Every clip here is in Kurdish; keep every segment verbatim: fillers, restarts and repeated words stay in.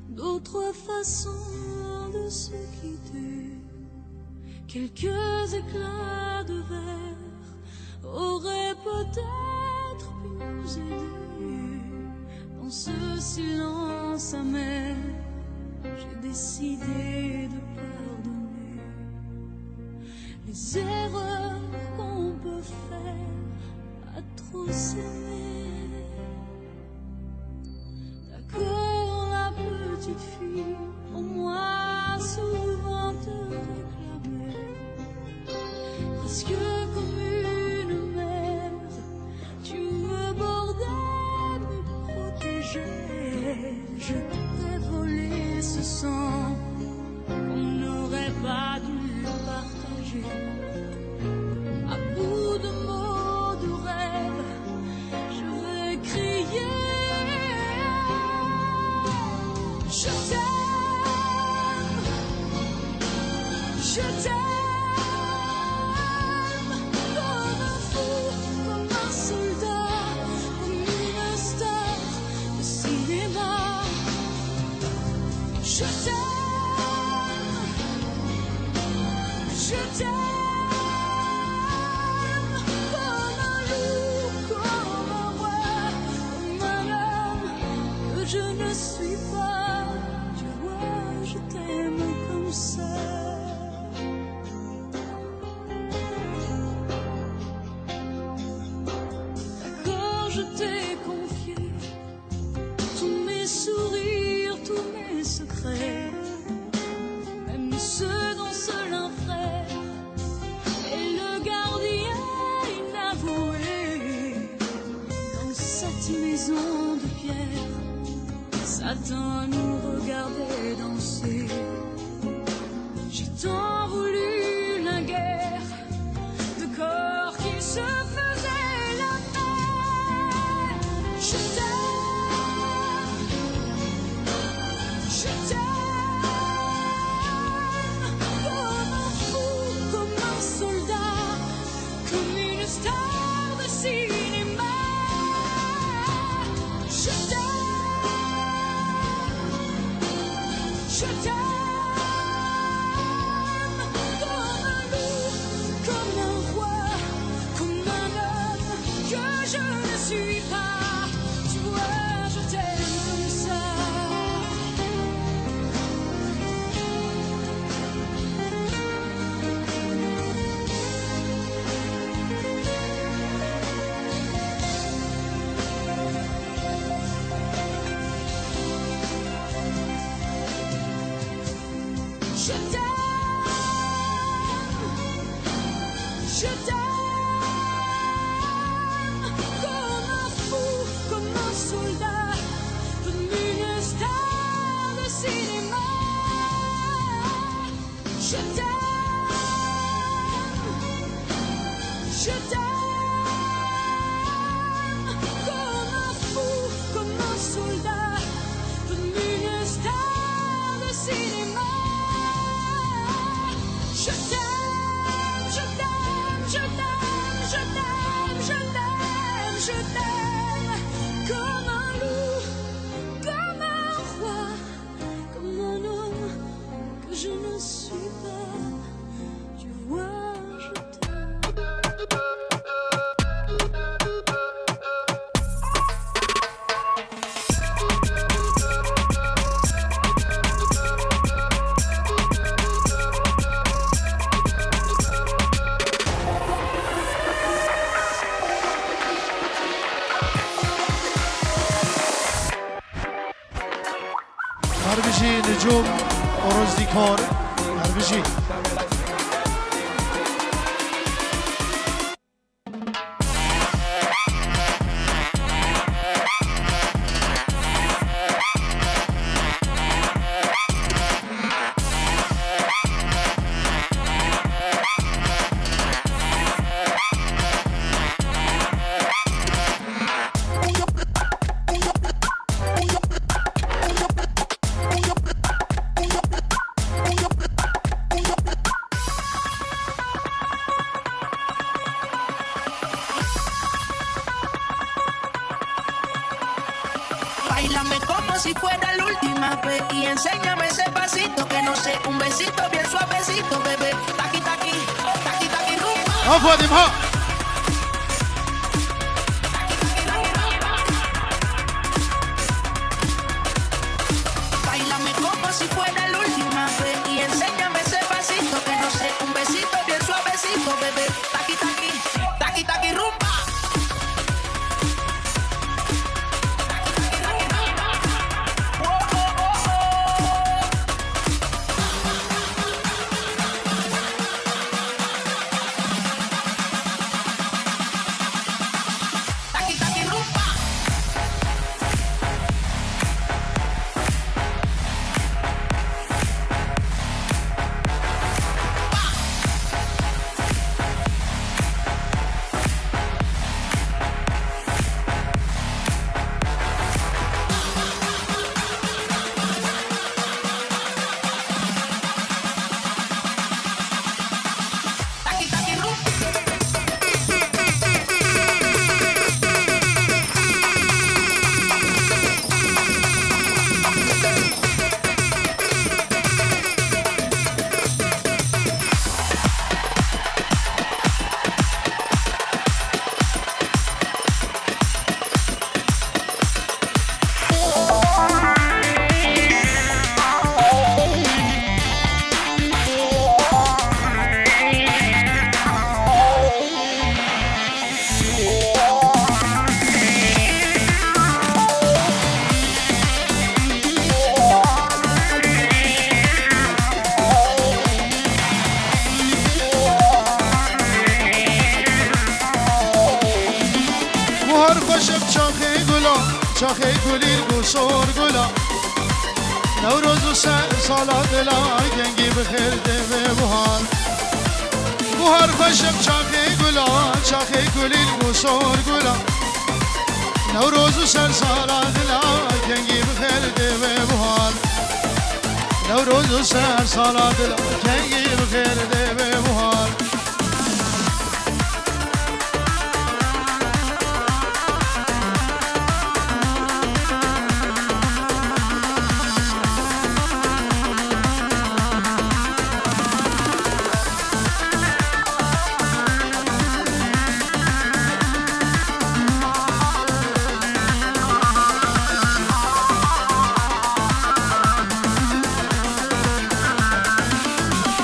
D'autres façons de se quitter, quelques éclats de verre auraient peut-être pu nous aider. Dans ce silence amer, j'ai décidé de pardonner les erreurs qu'on peut faire à trop s'aimer. D'accord, la petite fille, pour moi souvent te réclamer, presque comme une mère, tu me bordais, me protégeais. Je t'ai volé ce sang qu'on n'aurait pas dû partager. À bout de mots, de rêves, je vais crier. Je t'aime, je t'aime, comme un fou, comme un soldat, comme une star de cinéma. Je t'aime, je t'aime, comme un loup, comme un roi, comme un homme que je ne suis pas. Tu vois, je t'aime comme ça. D'accord, je t'ai confié tous mes sourires, tous mes secrets, même ceux d'un seul frère. Et le gardien inavoué, dans cette maison de pierre, Satan nous regardait danser. J'ai tant voulu la guerre, de corps qui se faisaient la paix. Je t'aime, je t'aime, comme un fou, comme un soldat, comme une star de cinéma. Je t'aime, je t'aime, comme un loup, comme un roi, comme un homme que je ne suis pas. Tu vois, je t'aime comme ça. Je t'aime, je t'aime, comme un fou, comme un soldat, comme une star de cinéma. Je t'aime, je t'aime, comme un fou, comme un soldat, comme une star de cinéma. Je t'aime, je t'aime, je t'aime, je t'aime, je t'aime, je t'aime, comme un loup, comme un roi, comme un homme que je ne suis pas. Tu vois, je t'aime. Her bijî Nicûm û Rozdîkor, her bijî. Y enséñame ese pasito que no sé, un besito bien suavecito, bebé. Taqui, taqui, taqui, taqui, rumba. Ha Fadîm, ha. Báilame como si fuera la última vez y enséñame ese pasito que no sé, un besito bien suavecito, bebé. Taqui, taqui, taqui, taqui, rumba. Buhar xweşik çaxê gula, çaxê gulî gu sor gula. Newroz û ser sala dila, kengî bi xêr dê ve buhar. Buhar xweşik çaxê gula, çaxê gulî gu sor gula. Newroz û ser sala dila, kengî bi xêr dê ve buhar. Newroz û ser sala dila, kengî bi xêr dê ve buhar.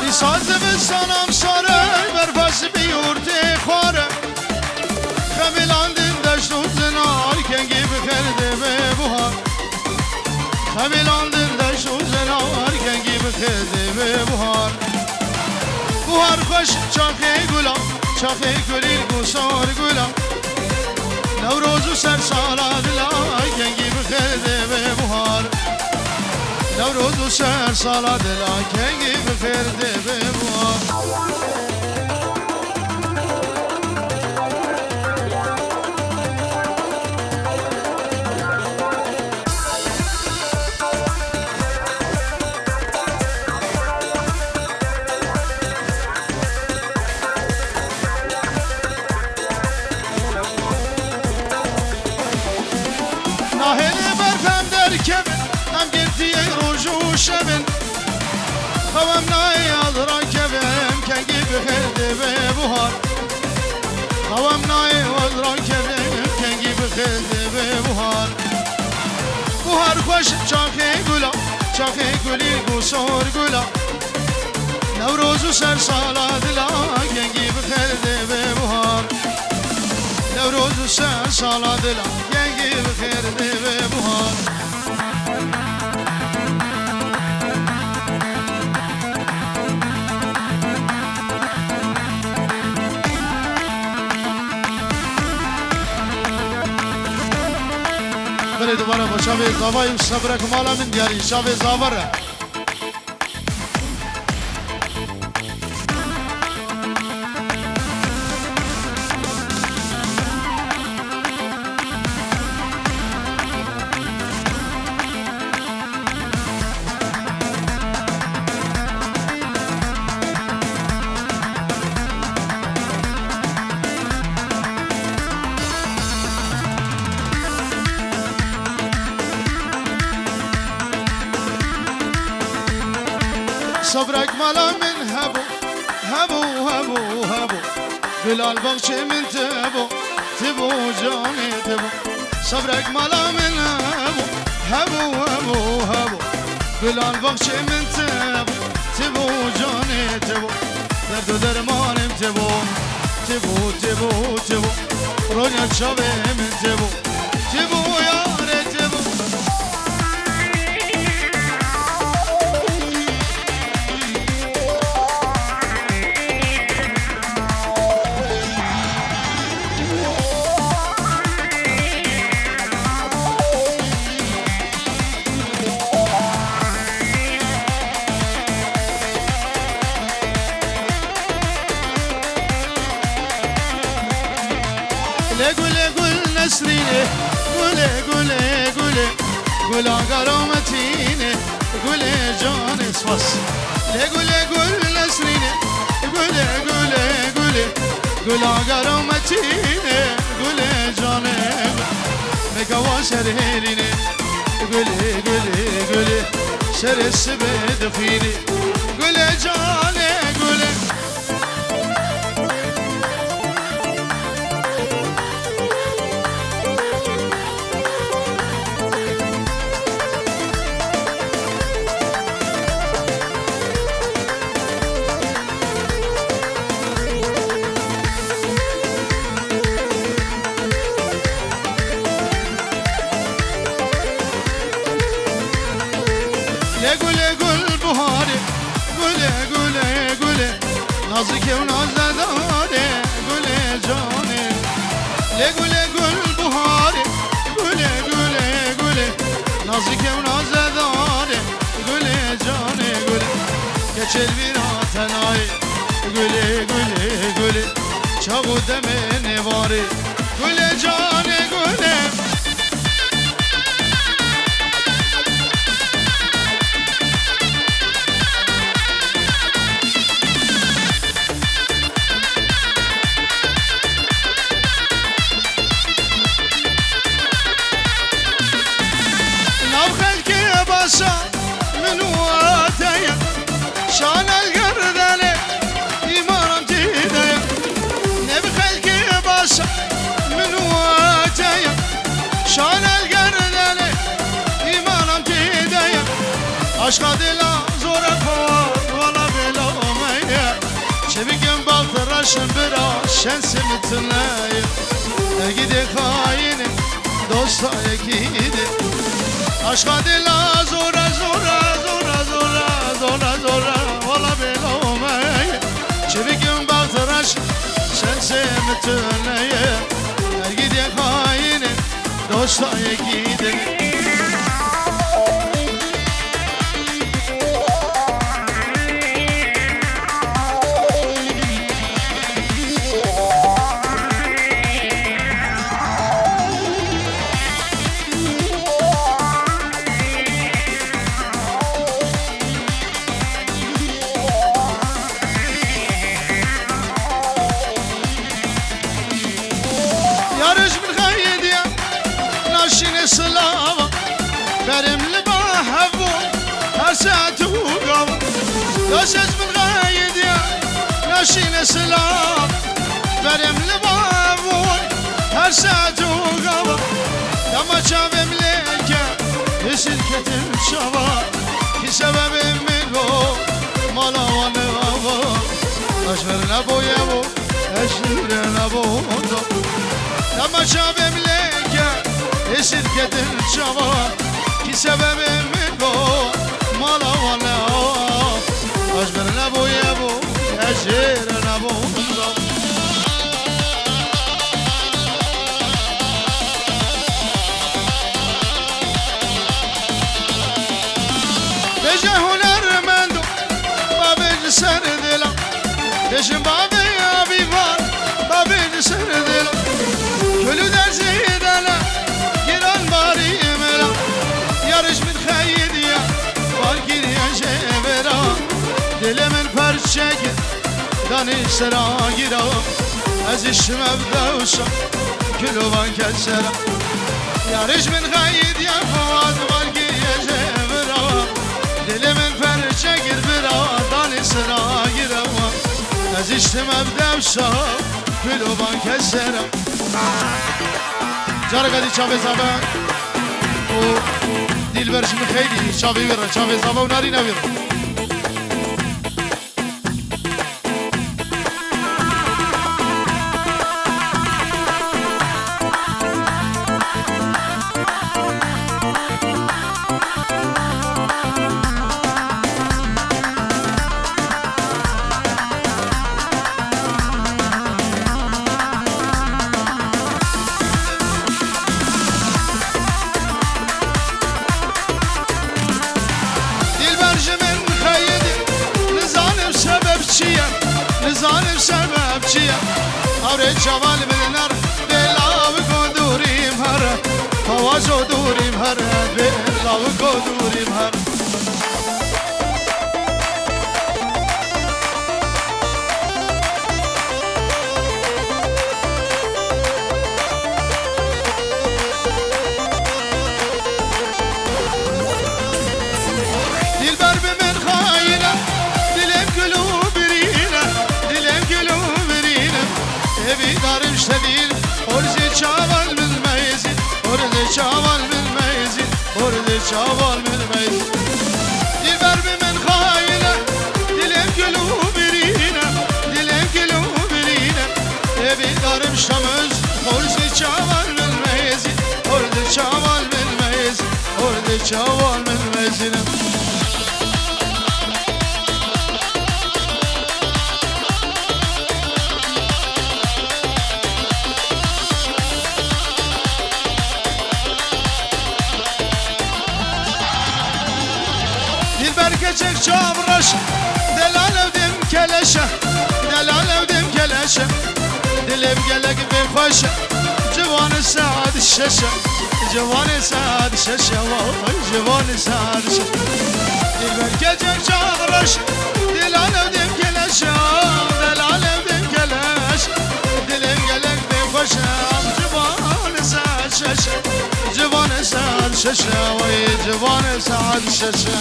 Îsa zivistan em sar e, berfa ji bî ortê xwar e. Xemîlandin deşt û zinar, kengî bi xêr dê ve buhar. Xemîlandin deşt û zinar, kengî bi xêr dê ve buhar. Buhar xweş çaxê gula, çaxê gulî gu sor gula. Newroz û ser sala dila, kengî bi xêr dê ve buhar. Newroz û ser sala dila, kengî bi xêr dê ve buhar. Nahêlê berf em derkevin, em girtiyê roj û şevin. Xew em nayê ez rakevim, kengî bi xêr dê ve buhar. Xew em nayê ez rakevim, kengî bi xêr dê ve buhar. Buhar xweş çaxê gula, çaxê gulî gu sor gula. Newroz û ser sala dila, kengî bi xêr dê ve buhar. Newroz û ser sala dila, kengî bi xêr dê ve buhar. Berê dubare bo çavê zavayî û sebrek mala min diyarî, çavê zava re. Sabrek mala min hebû, hebû, hebû, hebû. Gula li baxçê min tibû, tibû canê tibû. Sabrek mala min hebû, hebû, hebû, hebû. Gula li baxçê min tibû, tibû canê tibû. Derd û dermanê min tibû, tibû, tibû, tibû. Ronya çavê min tibû, tibû yarê tibû. Lê gulê gul nesrînê, gulê, gulê, gulê, gula garo metînê, gulê canê spas. Lê gulê gul nesrînê, gulê, gulê, gulê, gula garo metînê, gulê canê gul. Meka wa serhêrînê, gulê, gulê, gulê, serê sibê dixînê, gulê canê gulê. Lê gulê gul buharê, gulê, gulê, gulê. Nazikê û nazedarê, gulê canê. Lê gulê gul buharê, gulê, gulê, gulê. Nazikê û nazedarê, gulê canê gulê. Keçê li vîra tenayê, gulê, gulê, gulê. Çax û demê nêvarê, gulê canê gulê. Nav xelkê başa min û te ye. Şan el gerdenê, îmanam tê de ye. Ne bi xelkê başa min û te ye. Şan el gerdenê, îmanam tê de ye. Aşka dila zor e xewar, wala bêlo me ye. Çevikim baxt reşim bira, şensim tune ye. Egîdê xayinê, dosta yekî de. Aşka dila zora, zora, zora, zora, zora, zora. Wala bêlo me ye. Çevikim baxt reş, şensim tune ye. Egîdê xayinê, dosta yekî de. Yarij min xeydiya, naşîne silava. Berem li ba hevû, her saet û gava. Dost ez min xeydiya, naşîne silava. Berem li ba hevû, her saet û gava. Dema çavê min lêke, hêsîr ketim çava. Kî sebebê min bo, mala wan ava. Taş ver neboye bo. Eşîre nebondo. Dema çavê min lêke, hêsîr ketin çava. Kî sebebê min bo, mala wan ne awa. Aşk bir neboye bo, eşîre nebondo. Bêje hunermendo, bavê ji ser dila. Bêjin bavê avîvan, bavê ji ser dila. Kul û derzî dela, giran barî mela. Yarij min xeydiya, bar kiriye jê vera. Dilê min perçe kir, danî sera gira. Ez îşim ev dewşa, kul û van kesera. Yarij min xeydiya, xewat bar kiriye jê vera. Dilê min perçe kir bira, Diştim ev dewşa, gül ovan kesera. Careka dî çavê zava û Dilber ji min xeylî çavê wî re, çavê zava û narîna wî re. Dilber ji min xeyidî, nizanim sebeb çi ye, nizanim sebeb çi ye. Ewrê çaval min ner, bê law go dûrîm here, pawazo dûrîm here, bê law go dûrîm here. Dilber bi min xayîne, dilê gul û birîne, dilê gul û birîne. Evî darim şedîn, hol zî çaval min meyzî, hol zî çaval min meyzî, hol zî çaval min meyzî. Dilber bi min xayîne, dilê gul û birîne, dilê gul û birîne. Evî darim şemiz, hol zî çaval min meyzî, hol zî çaval min meyzî, hol zî çaval min meyzîne. Dilber keçek çavreş, delal ew dem keleşe, delal ew dem keleşe. Dilê min gelek bê xweş e, ciwanê saet şeş e, ciwanê saet şeş e, vay ciwanê saet şeş e. Dilber keçek çavreş, delal ew dem keleşe, delal ew dem keleş. Dilê min gelek bê xweş e, ciwanê saet şeş e, ciwanê saet şeş e, vay ciwanê saet şeş e.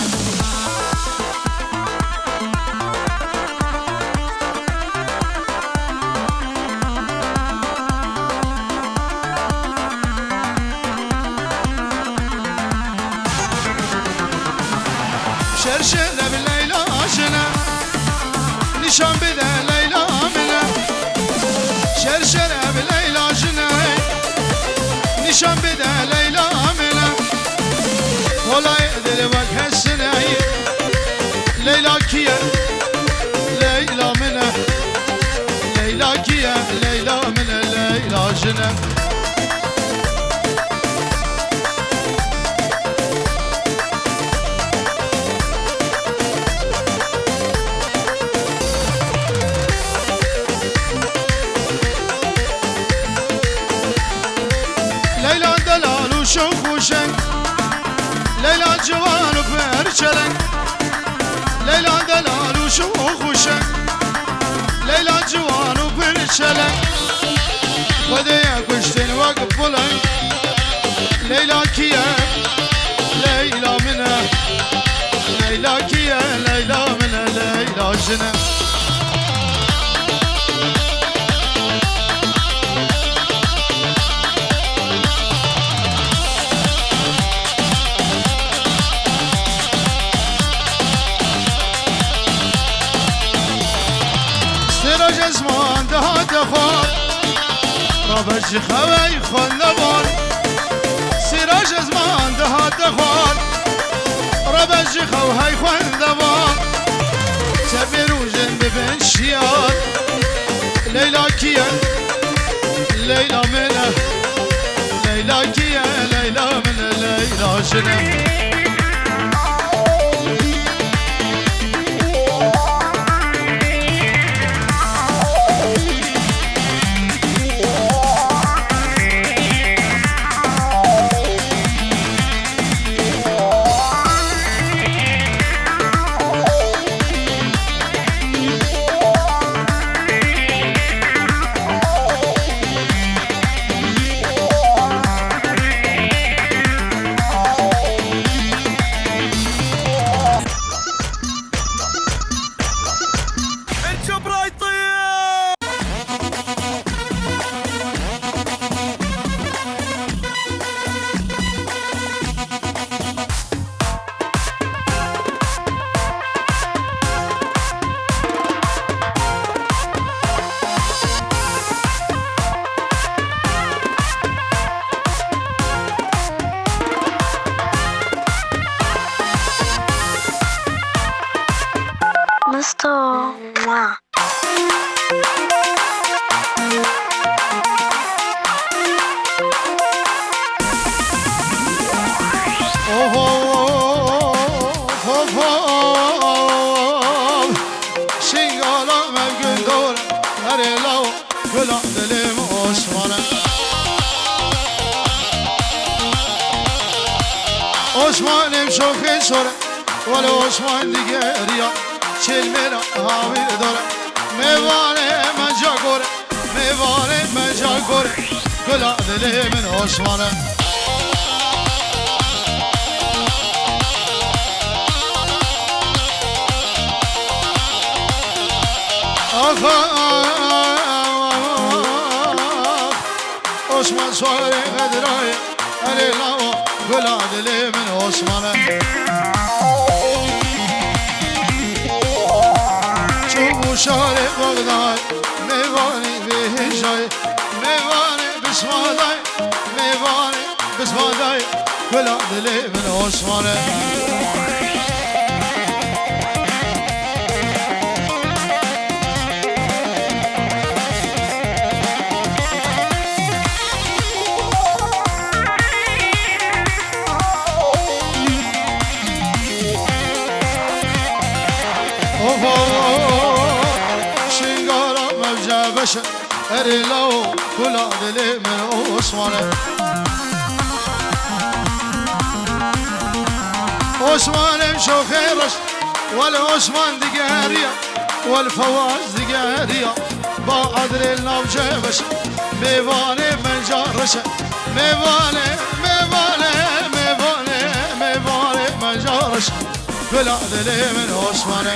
Şer şer ev Leyla jine, nîşan bide Leyla min e. Şer şer ev Leyla jine, nîşan bide Leyla min e. Holay dil wek hesine, Leyla kî ye? Leyla min e. Leyla kî ye? Leyla min e, Leyla jine. Leyla delal û şox û şeng, Leyla ciwan û pir çeleng. Leyla delal û şox û şeng, Leyla ciwan û pir çeleng. Xwedê ye kuştin wek buleng. Leyla kî ye? Leyla min e. Leyla kî ye? Leyla min e, Leyla jin e. Sêra ji ziman dihate xwar, rabe ji xewey xwendevan. Sêra ji ziman dihate xwar, rabe ji xew hey xwendevan. Çepê rojên dibin şiyar. Leyla kî ye? Leyla min e. Leyla kî ye? Leyla min e, Leyla jin e. Hov, şingala me gundor, erê law, gula dilê min Osman e. Osmanê şoxê sor e, wele Osman digeriya, çêlmêra hawîr dor e. Mêvanê me ca gor e. Mêvanê me ca gor, gula dilê min Osman e. Ax, ax, Osman Suarê Xedirayê, erê lawa, gula dilê min Osman e. Çûbû şarê Bexdayê, mêvanê vê hêjayê, mêvanê bismadayê, mêvanê bismadayê, gula dilê min Osman e. Oho, şingala mevce beşe, erê law, gula dilê min Osman e. Osmanê şoxê reş, wele Osman digeriya, wele Fewaz digeriya. Ba adrê navce beş, mêvanê me ca reş e. Mêvanê, mêvanê, mêvanê, mêvanê me ca reş e. Gula dilê min Osman e.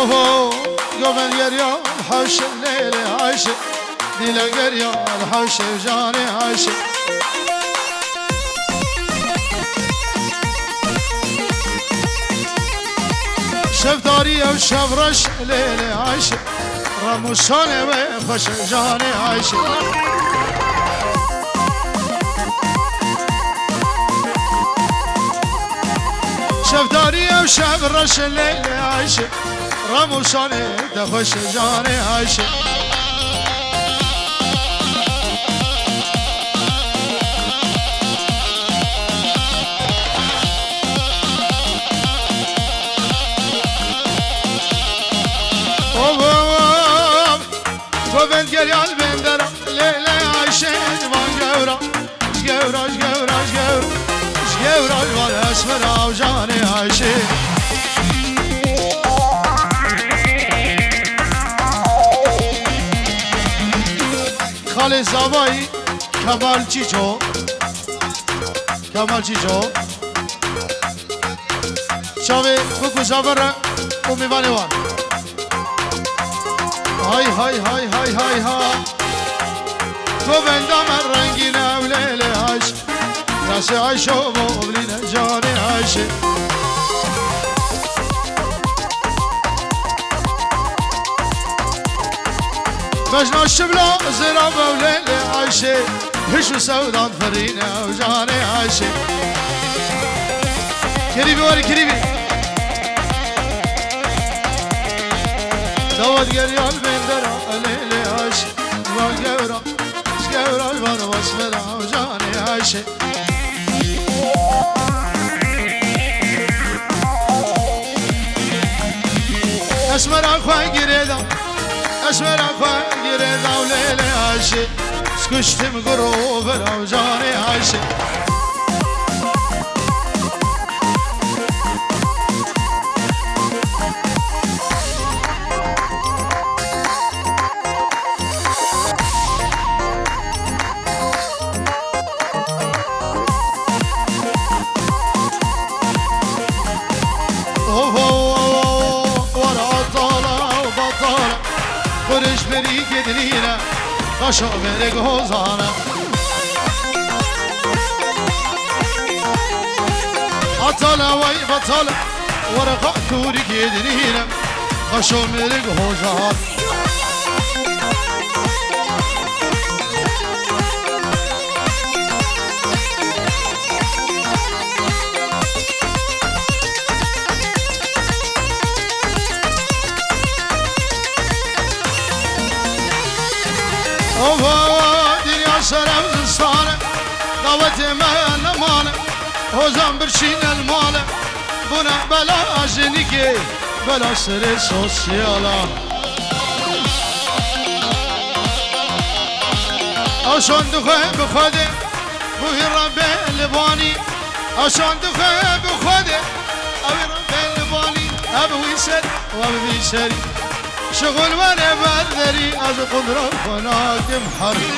Oho, govend geriya, haşê lêlê, haşê. Dîle geriya, haşê, canê, haşê. Şevdarî ew şevreş, lêlê, haşê. Ramûsanê wê xweş e, canê Ayşê. Şevdarî ew şev reş e, lêlê Ayşê. Ramûsanê de xweş e, canê Ayşê. Govend geriya li bendera, lê lê Ayşê ji van gewra, ji gewra, ji gewra, ji gewra, ji gewra ji van esmera û canê Ayşê. Xalê Zavayî, Kemal Çîço, Kemal Çîço. Çavê xwe ku zaver e û mêvanê wan. Hay, hay, hay, hay, hay, ha. Govenda me rengîn ew lê lê Ayşê. Nasê Ayşo bo bilîne canê Ayşê. Bejna şibla zêra be ew lê lê Ayşê. Hiş û sewdan firîne ew canê Ayşê. Kerîbî were kerîbî. Dawet geriya li bendera lê lê Ayşê. Van gewra, ji gewra ji van wasfera ew canê Ayşê. Esmera xwe girêda, esmera xwe girêda û lê lê Ayşê. Skuştim guro vera û canê Ayşê. Oho, wara tala û batala, xuriş berî gedinîne, xaşa merek hozane. Atala way batala, wara xatûrî gedinîne, xaşa merek hozane. Tê me nemane, hozan birçîne li male. Bûne bela jinikê, bela serê sosyala. Ew şan dixwe bi Xwedê, bû hî Rebbê li banî. Ew şan dixwe bi Xwedê, ew ê Rebbê li banî. Ev wî ser, ew bi vî serî. Şixul were ber derî, ez qundra xwe nakim herî.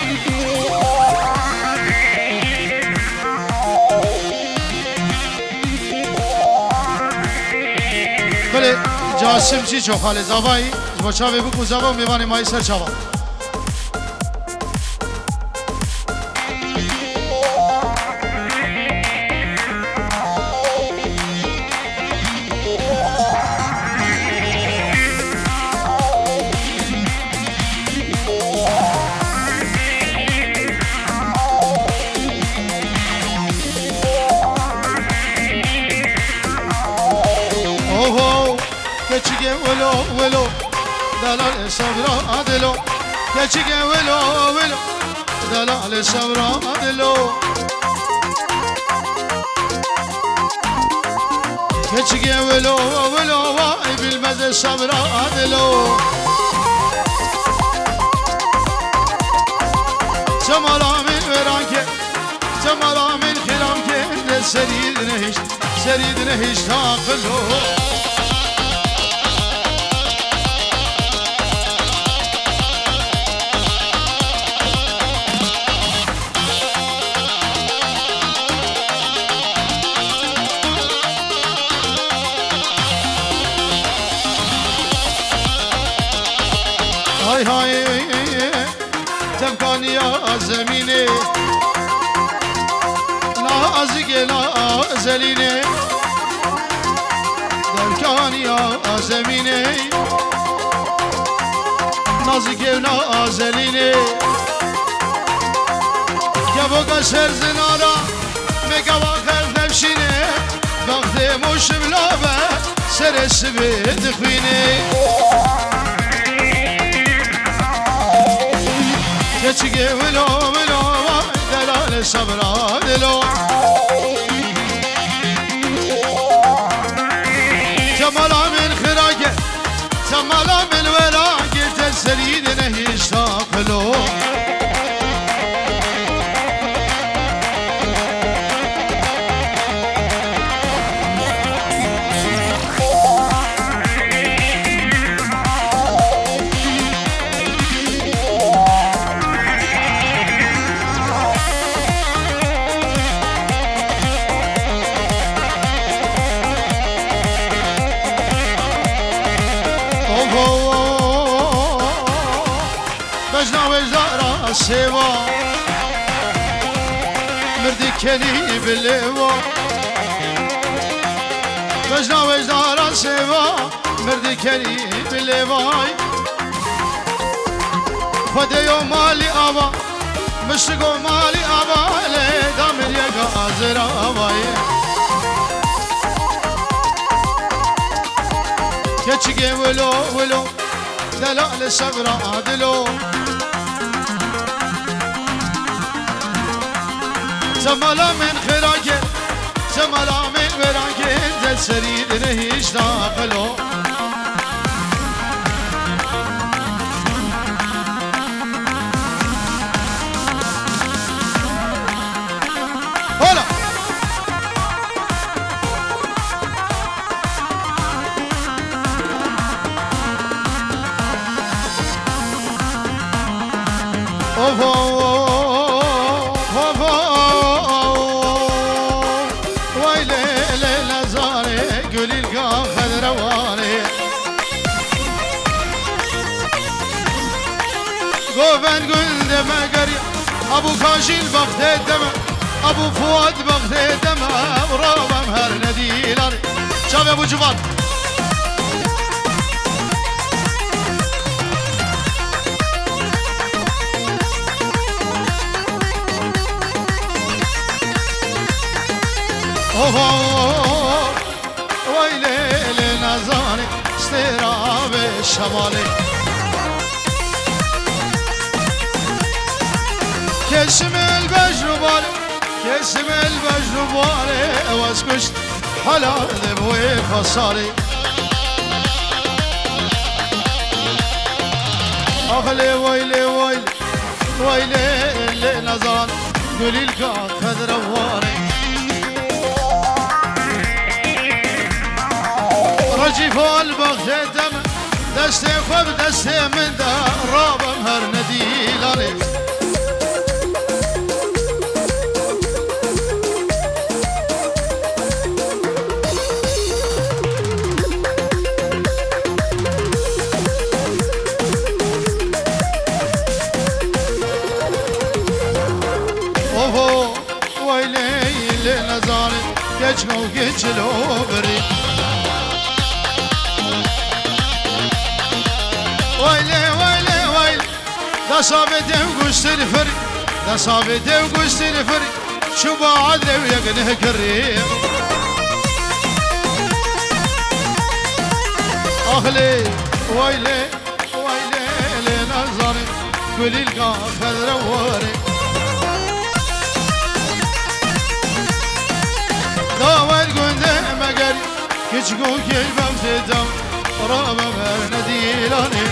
Belê, Casim jî çoxalê zavayî, ji bo çavê bûk û zava û mêvanê mayî ser çava. Oho, keçikê wilo wilo, delalê sabra adilo. Keçikê wilo wilo, delalê sabra adilo. Keçikê wilo wilo, vay bilmezê sabra adilo. Çemala min wêran ke, çemala min xiram ke, de serî dinehişt. Serî dinehişta qilo. Hay hay. Devkaniya zemînê, nazikê nazelînê. Devkaniya zemînê, nazikê nazelînê. Kevoka ser zinara, mekava xev devşînê. Bextê moşim labe, serê sibê dixwînê. Keçikê wilo wilo, vay delalê sabra dilo. Çemala min xirake, çemala min werake, te serî de nehişta qilo. Bejna wejdara sêva, mirdi kenî bi lêva. Bejna wejdara sêva, mirdi kenî bi lêvay. Xwedê yo malî ava, mişigo malî ava, lê da min yeka azir avayê. Keçikê wilo wilo, delalê sebra dilo. Çemala min xêra kir, çemala min wêran kir, de serî dinihişta qilo. Hola! Of, of, of, of. Vay lê, lê, nezarê, gulîlka xedrewanê. Govend gul deme gerya, Abu Kaşîl bextê deme, Abu Fuat bextê deme, û rabem her nedîlanê. Çavê Abu Civat. Oho. Wey lê lê nezanî stêra vê şevalê. Keşimil bejn û balê, ke Simel bejn û barê ew ez kuşt, helal de bi wê xesarê. Ax lê way lê way, way lê lê nezan, gulîlka xedre warê. Recîfa li bextê te min, destê xwe bi destê min de, rabim her nedîlanê. Oho, way lê lê nezanê, keçik û keçilo birî. Way lê, way lê, way lê. Dasa vê dev guştir fir, dasa vê dev guştir fir, şu baad lev yek nehkirî. Ax lê, way lê, way lê, lê nezanê, gulîlka xedre warê. Dawet gunde meger, küçük û kêj bextê tam, rabim her nedîlanê.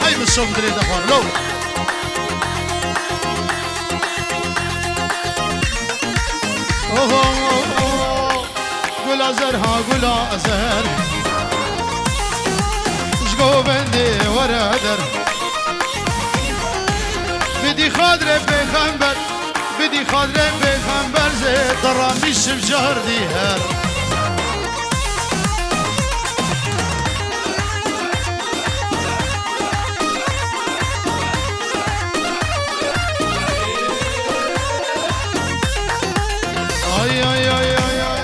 Hey, min şom dilê de xwar, lo. Oho, oho, gula zer ha, gula zer. Ji govendê were der. Bidî xadre pêxember, bidî xadre pêxember zê, te ramîşim car dî her. Ay, ay, ay, ay, ay.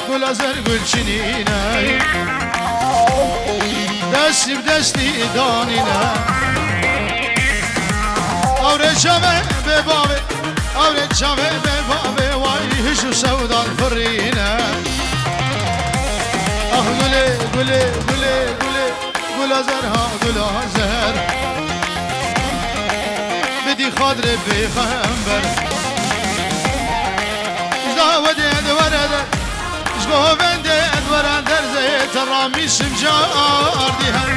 Gula zer gul çinîne, destî bi destî danîne. Ewre çavê bê bavê, ewre çavê bê bavê, way hij û sewdan firîne. Ah gulê, gulê, gulê, gulê, gula zer ha, gula zer. Bidî xadrê pêxember. Ji dawetê di were de, ji govendê di were derzê, te ramîşim cardî her.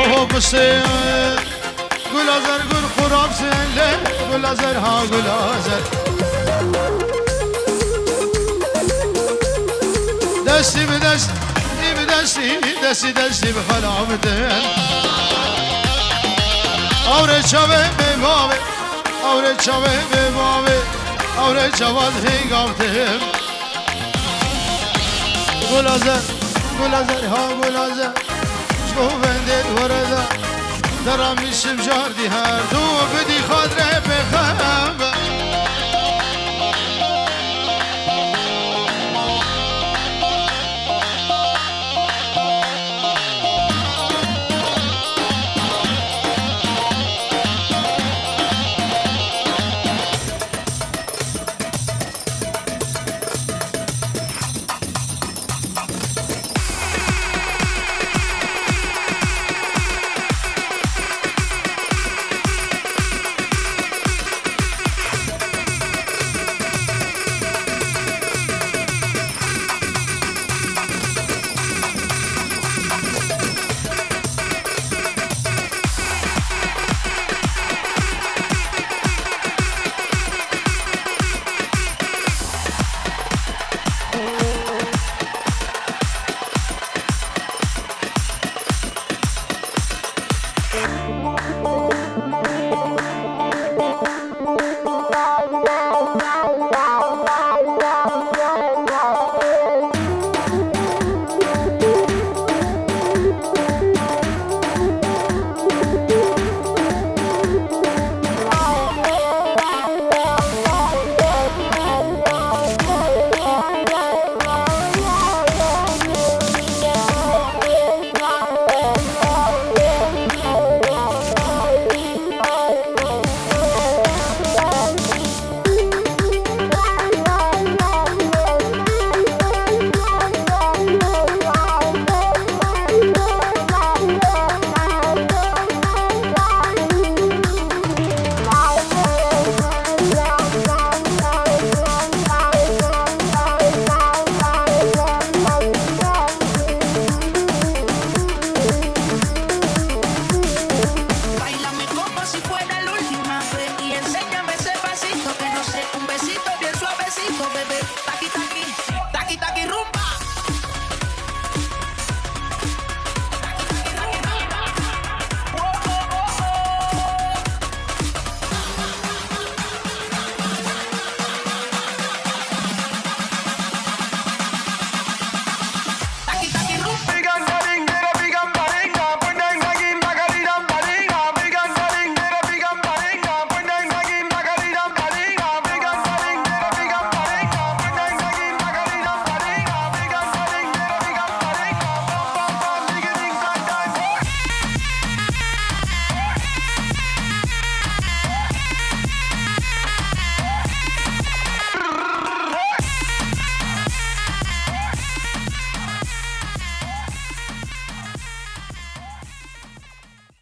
Oho, bistê. Gula zer gul xurab zele, gula zer ha, gula zer. Destî bi destî, bi destî, destî, destî bi xelamtin. Ewre çavê bê bavê, ewre çavê bê bavê, ewre çavan hêngavtin. Gula zer, gula zer ha, gula zer. Ji govendê di were de, te ramîşim cardî her du, bidî xadrê pêxember.